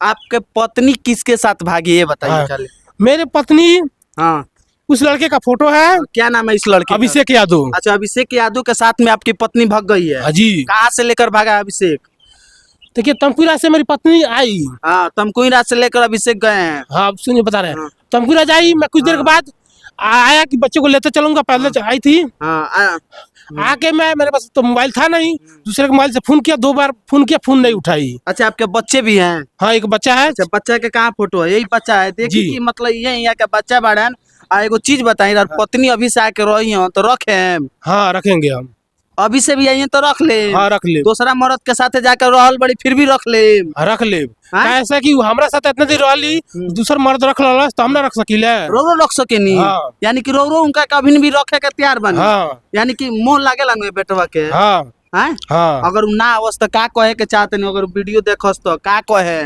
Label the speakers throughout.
Speaker 1: आपके पत्नी किसके साथ भागी, ये बताइए।
Speaker 2: हाँ।
Speaker 1: खाली।
Speaker 2: मेरे पत्नी,
Speaker 1: हाँ,
Speaker 2: उस लड़के का फोटो है।
Speaker 1: क्या नाम है इस लड़के का?
Speaker 2: अभिषेक यादव।
Speaker 1: अच्छा, अभिषेक यादव के साथ में आपकी पत्नी भाग गई है?
Speaker 2: हाँ जी।
Speaker 1: कहाँ से लेकर भागा अभिषेक?
Speaker 2: देखिए, तमकुरा से मेरी पत्नी आई।
Speaker 1: हाँ, तमकुहीराज से लेकर अभिषेक गए हैं।
Speaker 2: हाँ, अब सुनिए, बता रहे हैं।
Speaker 1: हाँ।
Speaker 2: तमकुरा आई, मैं कुछ देर के बाद आया कि बच्चे को लेते चलूंगा, पहले आई थी।
Speaker 1: हाँ,
Speaker 2: आके मैं, मेरे पास तो मोबाइल था नहीं, दूसरे के मोबाइल से फोन किया, 2 बार फोन किया, फोन नहीं उठाई।
Speaker 1: अच्छा, आपके बच्चे भी हैं?
Speaker 2: हाँ, एक बच्चा है।
Speaker 1: अच्छा, बच्चा के कहाँ फोटो है? यही बच्चा है, देखिए
Speaker 2: जी।
Speaker 1: कि मतलब ये यहाँ के बच्चा बाड़न। आ एगो चीज बताई, और पत्नी अभी से आके रही हो तो रखे हैं?
Speaker 2: हाँ, रखेंगे हम।
Speaker 1: अभी से भी आई है तो रख ले?
Speaker 2: हाँ, रख ले।
Speaker 1: दूसरा मर्द के साथे जाकर रहल बड़ी, फिर भी रख ले?
Speaker 2: हाँ, रख ले।
Speaker 1: हाँ?
Speaker 2: ऐसा कि उ हमरा साथ इतना देर रहली, दूसर मर्द रख ललस तो हम ना रख सकीले?
Speaker 1: रो रो रख सकेनी?
Speaker 2: हाँ।
Speaker 1: यानी कि रो रो उनका कभी भी रखे के तैयार बनी?
Speaker 2: हाँ।
Speaker 1: यानी कि मोह लागेला नु बेटवा के?
Speaker 2: हाँ।
Speaker 1: हैं?
Speaker 2: हाँ।
Speaker 1: अगर उ ना आवस तो का कहे के चाहते? अगर वीडियो देखस तो का कहे?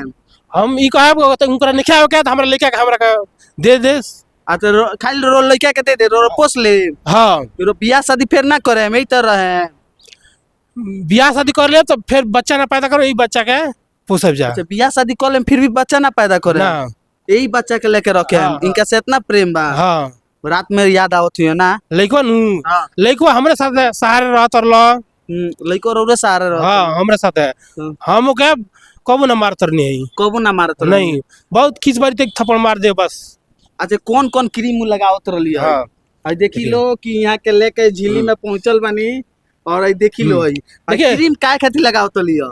Speaker 2: हम ई कहब तो उनकरा नहीं आवे के तो हमरा लेके के हमरा के दे दे।
Speaker 1: अच्छा, खाली रो लड़का के दे दे, रो रो पोस ले?
Speaker 2: हाँ।
Speaker 1: रो बियाह शादी फिर ना करे, हम यही तरह है?
Speaker 2: बियाह शादी कर ले तो फिर बच्चा ना पैदा करो, यही बच्चा के पोसब जा।
Speaker 1: अच्छा, बियाह शादी कर ले फिर भी बच्चा ना पैदा करे?
Speaker 2: ना।
Speaker 1: यही बच्चा के लेके रखे?
Speaker 2: हाँ, हाँ।
Speaker 1: इनका से इतना प्रेम बा?
Speaker 2: हाँ।
Speaker 1: रात में याद आवत हुई ना?
Speaker 2: लइकवा नु।
Speaker 1: हाँ।
Speaker 2: लइकवा हमरे साथ सहारे रहत रहल।
Speaker 1: लइको रौरे सहारे रहत?
Speaker 2: हाँ, हमरे साथ है।
Speaker 1: हाँ।
Speaker 2: हम ओके कबो ना मारत नहीं।
Speaker 1: कबो ना मारत रही?
Speaker 2: नहीं, बहुत खींच बारी तो एक थप्पड़ मार दे बस।
Speaker 1: अच्छा, कौन कौन क्रीम लगावत रहली है?
Speaker 2: हाँ।
Speaker 1: आई देखी
Speaker 2: देखिए।
Speaker 1: लो कि यहाँ के लेके झीली में पहुंचल बानी और आई देखी लो आई
Speaker 2: देखिए।
Speaker 1: क्रीम काय खातिर लगावत रहली है?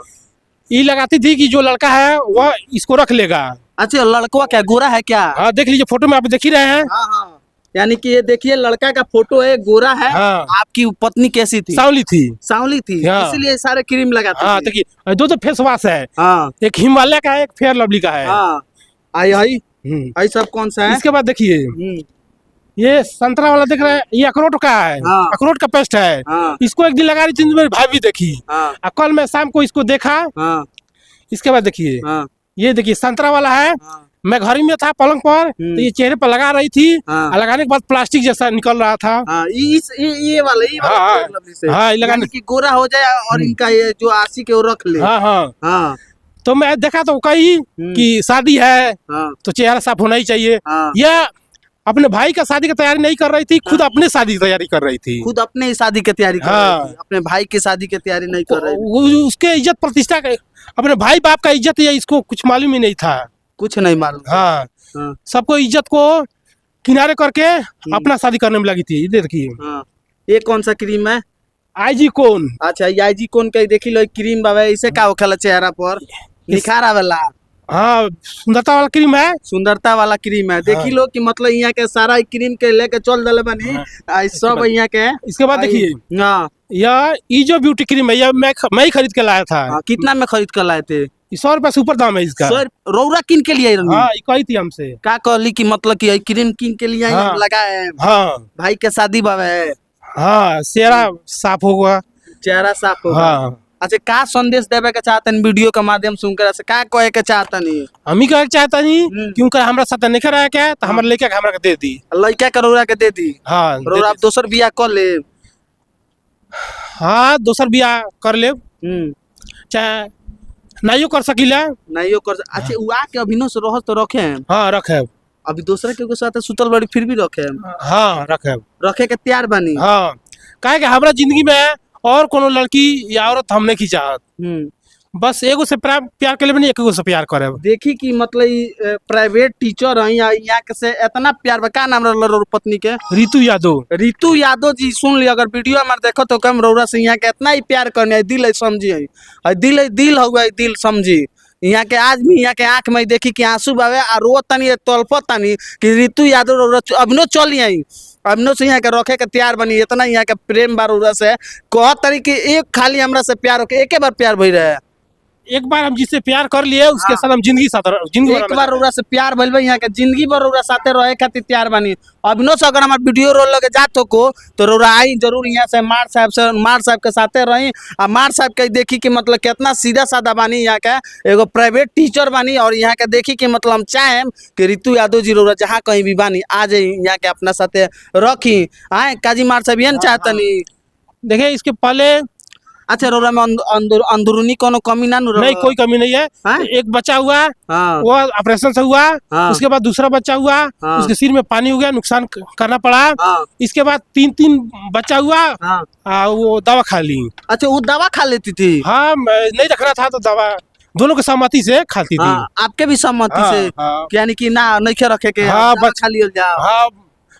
Speaker 2: ये लगाती थी कि जो लड़का है वह इसको रख लेगा।
Speaker 1: अच्छा, लड़कवा क्या गोरा है क्या?
Speaker 2: हाँ, देख लीजिए, फोटो में आप देख ही रहे हैं।
Speaker 1: हाँ हाँ, यानी कि ये देखिए, लड़का का फोटो है, गोरा है।
Speaker 2: हाँ।
Speaker 1: आपकी पत्नी कैसी थी?
Speaker 2: सांवली थी।
Speaker 1: सांवली थी?
Speaker 2: हाँ।
Speaker 1: इसीलिए सारे क्रीम लगाते
Speaker 2: हाँ।
Speaker 1: थे।
Speaker 2: देखिए, दो तो फेस वॉश है।
Speaker 1: हाँ।
Speaker 2: एक हिमालय का है, एक फेयर लवली का है।
Speaker 1: हाँ, आई आई।
Speaker 2: हम्म।
Speaker 1: आई सब कौन सा है?
Speaker 2: इसके बाद देखिए, ये संतरा वाला देख रहे हैं, ये अखरोट का है।
Speaker 1: हाँ।
Speaker 2: अखरोट का पेस्ट है।
Speaker 1: हाँ।
Speaker 2: इसको एक दिन लगा रही थी, मेरी भाभी देखी।
Speaker 1: हाँ।
Speaker 2: और कल मैं शाम को इसको देखा।
Speaker 1: हाँ।
Speaker 2: इसके बाद देखिए,
Speaker 1: हाँ।
Speaker 2: ये देखिए, संतरा वाला है।
Speaker 1: हाँ।
Speaker 2: मैं घर ही में था पलंग पर, तो ये चेहरे पर लगा रही थी
Speaker 1: हाँ।
Speaker 2: और लगाने के बाद प्लास्टिक जैसा निकल रहा था।
Speaker 1: हाँ, ये वाला, ये वाला
Speaker 2: हाँ,
Speaker 1: फेयर लवली से।
Speaker 2: हाँ, ये लगाने
Speaker 1: यानी कि गोरा हो जाए और इनका ये जो आशी के वो रख ले।
Speaker 2: हाँ हाँ।
Speaker 1: हाँ।
Speaker 2: तो मैं देखा तो कही कि शादी है तो चेहरा साफ होना ही चाहिए।
Speaker 1: हाँ।
Speaker 2: यह अपने भाई का शादी की तैयारी नहीं कर रही थी, खुद अपने शादी की तैयारी कर रही थी।
Speaker 1: खुद अपने ही शादी की तैयारी कर
Speaker 2: हाँ।
Speaker 1: रही थी, अपने भाई की शादी की तैयारी नहीं कर रही थी।
Speaker 2: उसके इज्जत प्रतिष्ठा का, अपने भाई बाप का इज्जत या इसको कुछ मालूम ही नहीं था।
Speaker 1: कुछ नहीं मालूम।
Speaker 2: हाँ।
Speaker 1: हाँ।
Speaker 2: सबको इज्जत को किनारे करके अपना शादी करने में लगी थी। ये देखिए।
Speaker 1: हाँ, ये कौन सा क्रीम है?
Speaker 2: आई जी कौन।
Speaker 1: अच्छा, ये आई जी कौन का देखी लो क्रीम बाबा, इसे का होखेला चेहरा पर निखार आवेला?
Speaker 2: हाँ, सुंदरता वाला क्रीम है।
Speaker 1: सुंदरता वाला क्रीम है। देखी लो कि मतलब यहाँ के सारा क्रीम के लेके चल दले बनी आ सब यहाँ के।
Speaker 2: इसके बाद देखिए,
Speaker 1: हाँ।
Speaker 2: यह ई जो ब्यूटी क्रीम है, यह मैं ही खरीद के लाया था।
Speaker 1: हाँ, कितना में खरीद कर लाए थे?
Speaker 2: 100 रुपया से ऊपर दाम है इसका।
Speaker 1: सर, रौरा किन के लिए आई रहनी?
Speaker 2: हाँ, ये कही थी हमसे।
Speaker 1: का कहली कि मतलब कि क्रीम किन के लिए आई,
Speaker 2: हाँ।
Speaker 1: हम लगाए हैं?
Speaker 2: हाँ।
Speaker 1: भाई के शादी बाबा है।
Speaker 2: हाँ, चेहरा साफ होगा।
Speaker 1: चेहरा साफ होगा।
Speaker 2: हाँ।
Speaker 1: अच्छा, का संदेश देवे के चाहतन वीडियो के माध्यम से उनकरा से का कहे के चाहतनी?
Speaker 2: हम ही कहे के चाहता नहीं कि उनका हमरा साथ नहीं रहा क्या तो हमारे लेके हमरा के दे दी।
Speaker 1: लड़का के रौरा के दे दी?
Speaker 2: हाँ, दे
Speaker 1: रौरा
Speaker 2: दी।
Speaker 1: दोसर बियाह कर ले?
Speaker 2: हाँ, दोसर बियाह कर ले, चाहे नाइयो कर सकीला।
Speaker 1: नहीं कर। अच्छा, उ आके अभिनव से रहत तो रखे हैं?
Speaker 2: हाँ, रखे।
Speaker 1: अभी दूसरा के साथ सुतल बड़ी, फिर भी रखे हैं?
Speaker 2: हाँ, रखे।
Speaker 1: रखे के तैयार बानी?
Speaker 2: हाँ, काहे कि हमरा जिंदगी में और कोनो लड़की या औरत हम नहीं चाहत। बस एगो से प्यार प्यार के लिए, एगो से प्यार करे।
Speaker 1: देखी कि मतलब ई प्राइवेट टीचर हैं या यहाँ के से इतना प्यार बा। का नाम रहल रौरा पत्नी के?
Speaker 2: रितु यादव।
Speaker 1: रितु यादव जी, सुन ली, अगर वीडियो हमार देखो तो कम रौरा से यहाँ के इतना ही प्यार करने है, दिल है समझी है, दिल है, दिल हुआ है, दिल समझी। यहाँ के आज भी यहाँ के आँख में देखी कि आंसू बावे आ रो तनी तलप तनी कि रितु यादव रौरा अभिनो चली आई, अभिनो से यहाँ के रखे के तैयार बनी। इतना यहाँ के प्रेम बा रौरा से, कह तरी कि एक खाली हमरा से प्यार होके एके बार प्यार भई रहे।
Speaker 2: एक बार हम जिससे प्यार कर लिए, उसके साथ हम जिंदगी साथ जिंदगी भर
Speaker 1: एक बार रौरा से प्यार भइल बा, यहाँ के जिंदगी भर रौरा साथे रहे खातिर तैयार बानी। अभिनो से अगर हमार वीडियो रोल लगे जात हो को तो रौरा आई जरूर यहाँ से मार साहब से, मार साहब के साथे रही। आ मार साहब के देखी कि मतलब कितना सीधा साधा बानी, यहाँ के एगो प्राइवेट टीचर बानी। और यहाँ के देखी कि मतलब हम चाहेम कि रितु यादव जी रौरा जहाँ कहीं भी बानी आ जाई, यहाँ के अपना साथे रखी आए। काजी मार साहब ये चाहतनी।
Speaker 2: देखिए, इसके पहले
Speaker 1: अच्छा, रौरा में अंदरूनी कोनो कमी ना नु रौरा?
Speaker 2: नहीं, कोई कमी नहीं है।
Speaker 1: हाँ?
Speaker 2: एक बच्चा हुआ,
Speaker 1: हाँ।
Speaker 2: वो ऑपरेशन से हुआ।
Speaker 1: हाँ।
Speaker 2: उसके बाद दूसरा बच्चा हुआ,
Speaker 1: हाँ।
Speaker 2: उसके सिर में पानी हो गया, नुकसान करना पड़ा।
Speaker 1: हाँ।
Speaker 2: इसके बाद 3-3 बच्चा हुआ।
Speaker 1: हाँ।
Speaker 2: वो दवा खा ली।
Speaker 1: अच्छा, वो दवा खा लेती थी?
Speaker 2: हाँ, मैं नहीं रख रहा था तो दवा दोनों के सहमति से खाती थी।
Speaker 1: हाँ, आपके भी सहमति
Speaker 2: हाँ,
Speaker 1: से?
Speaker 2: हाँ।
Speaker 1: यानी कि ना नहीं रखे के,
Speaker 2: हाँ,
Speaker 1: दवा खा लियल जाओ।
Speaker 2: हाँ,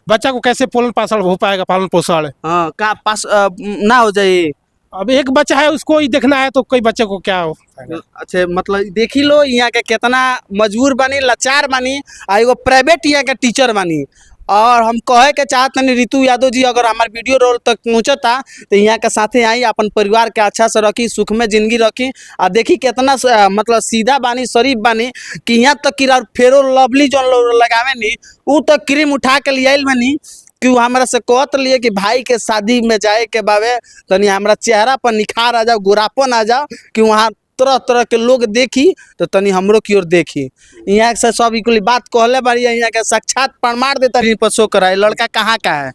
Speaker 2: बच्चा को कैसे पालन पोषण हो पाएगा, पालन पोषण।
Speaker 1: हाँ, का पास ना हो जाए।
Speaker 2: अब एक बच्चा है उसको ही देखना है तो कोई बच्चे को क्या हो पाएगा?
Speaker 1: अच्छा, मतलब देखी लो यहाँ के कितना मजबूर बानी, लाचार बानी, आ एगो प्राइवेट यहाँ के टीचर बानी। और हम कहे के चाहत नहीं रितु यादव जी, अगर हमार वीडियो रोल तक पहुँचता तो यहाँ के साथे आई, अपन परिवार के अच्छा से रखी, सुख में जिंदगी रखी। आ देखी कितना मतलब सीधा बानी, शरीफ बानी कि यहाँ तक कि फेरो लवली जौन लोग लगावे नी उ तो क्रीम उठा के लियाइल बानी कि उ हमरा से कहत लिए कि भाई के शादी में जाए के बावे तनी हमरा चेहरा पर निखार आ जाओ, गोरापन आ जाओ कि वहाँ तरह तरह के लोग देखी तो तनी हमरो की ओर देखी। यहाँ से सब इकुली बात कहले बारी, यहाँ के साक्षात प्रमाण देता पर शो कराए। लड़का कहाँ का है?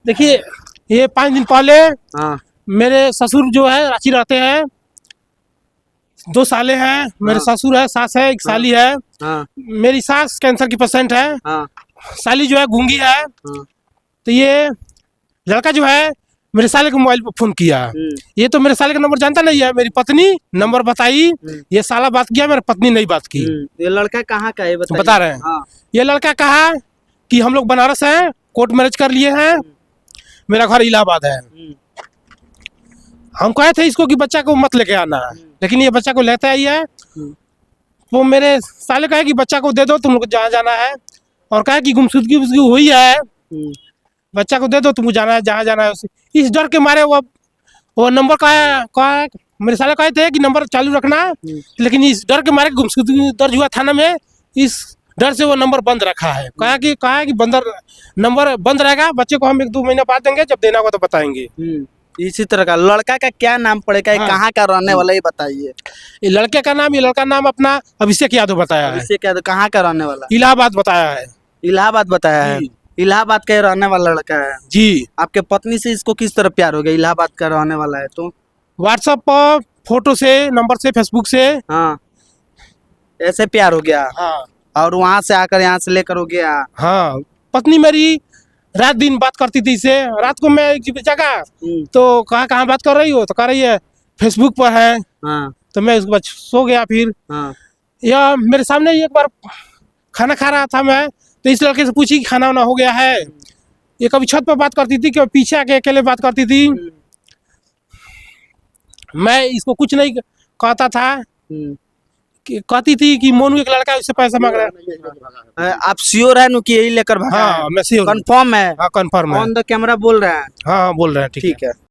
Speaker 2: देखिए, ये 5 दिन पहले
Speaker 1: हाँ।
Speaker 2: मेरे ससुर जो है रांची रहते हैं, 2 साले हैं मेरे।
Speaker 1: हाँ।
Speaker 2: ससुर है, सास है, एक साली है।
Speaker 1: हाँ।
Speaker 2: मेरी सास कैंसर की पेशेंट है।
Speaker 1: हाँ।
Speaker 2: साली जो है गूंगी है।
Speaker 1: हाँ।
Speaker 2: तो ये लड़का जो है मेरे साले को मोबाइल पर फोन किया। ये तो मेरे साले का नंबर जानता नहीं है, मेरी पत्नी नंबर बताई। ये साला बात किया, मेरी पत्नी नहीं बात की।
Speaker 1: ये लड़का कहाँ का है बताइए?
Speaker 2: बता रहे हैं।
Speaker 1: हाँ।
Speaker 2: ये लड़का कहा कि हम लोग बनारस हैं, कोर्ट मैरिज कर लिए हैं, मेरा घर इलाहाबाद है। हम कहे थे इसको कि बच्चा को मत लेके आना, लेकिन ये बच्चा को लेता ही है। वो मेरे साले कहे कि बच्चा को दे दो, तुम लोग जहाँ जाना है, और कहे कि गुमशुदगी उसकी हुई है, बच्चा को दे दो, तुमको जाना है जहाँ जाना है। इस डर के मारे वो नंबर कहा मेरे साले कहे थे कि नंबर चालू रखना, लेकिन इस डर के मारे गुमशुदगी दर्ज हुआ थाना में, इस डर से वो नंबर बंद रखा है। कहा कि बंदर नंबर बंद रहेगा, बच्चे को हम 1-2 महीना बाद देंगे, जब देना होगा तो बताएंगे।
Speaker 1: इसी तरह का लड़का का क्या नाम पड़ेगा?
Speaker 2: हाँ।
Speaker 1: कहाँ का रहने वाला ये बताइए।
Speaker 2: ये लड़के का नाम, ये लड़का नाम अपना अभिषेक यादव बताया है।
Speaker 1: अभिषेक यादव कहाँ का रहने वाला?
Speaker 2: इलाहाबाद बताया है।
Speaker 1: इलाहाबाद बताया है।
Speaker 2: जी।
Speaker 1: इलाहाबाद का रहने वाला लड़का है।
Speaker 2: जी।
Speaker 1: आपके पत्नी से इसको किस तरह प्यार हो गया? इलाहाबाद का रहने वाला है तो?
Speaker 2: व्हाट्सएप पर फोटो से, नंबर से, फेसबुक से।
Speaker 1: हाँ, ऐसे प्यार हो गया।
Speaker 2: हाँ।
Speaker 1: और वहाँ से आकर यहाँ से लेकर हो गया।
Speaker 2: हाँ, पत्नी मेरी रात दिन बात करती थी इसे। रात को मैं एक जगह तो कहा कहाँ बात कर रही हो, तो कह रही है फेसबुक पर है।
Speaker 1: हाँ।
Speaker 2: तो मैं उसके बाद सो गया फिर।
Speaker 1: हाँ।
Speaker 2: या मेरे सामने एक बार खाना खा रहा था मैं, तो इस लड़के से पूछी कि खाना वाना हो गया है। ये कभी छत पर बात करती थी, कभी पीछे आके अकेले बात करती थी। मैं इसको कुछ नहीं कहता था। कि कहती थी कि मोनू एक लड़का है, उससे पैसा मांग रहा है।
Speaker 1: आप श्योर है नु कि यही लेकर भागा?
Speaker 2: हाँ, मैं श्योर।
Speaker 1: कंफर्म है?
Speaker 2: हाँ, कंफर्म है।
Speaker 1: ऑन the camera बोल रहे हैं?
Speaker 2: हाँ हाँ, बोल रहे हैं, ठीक है।
Speaker 1: ठीक है।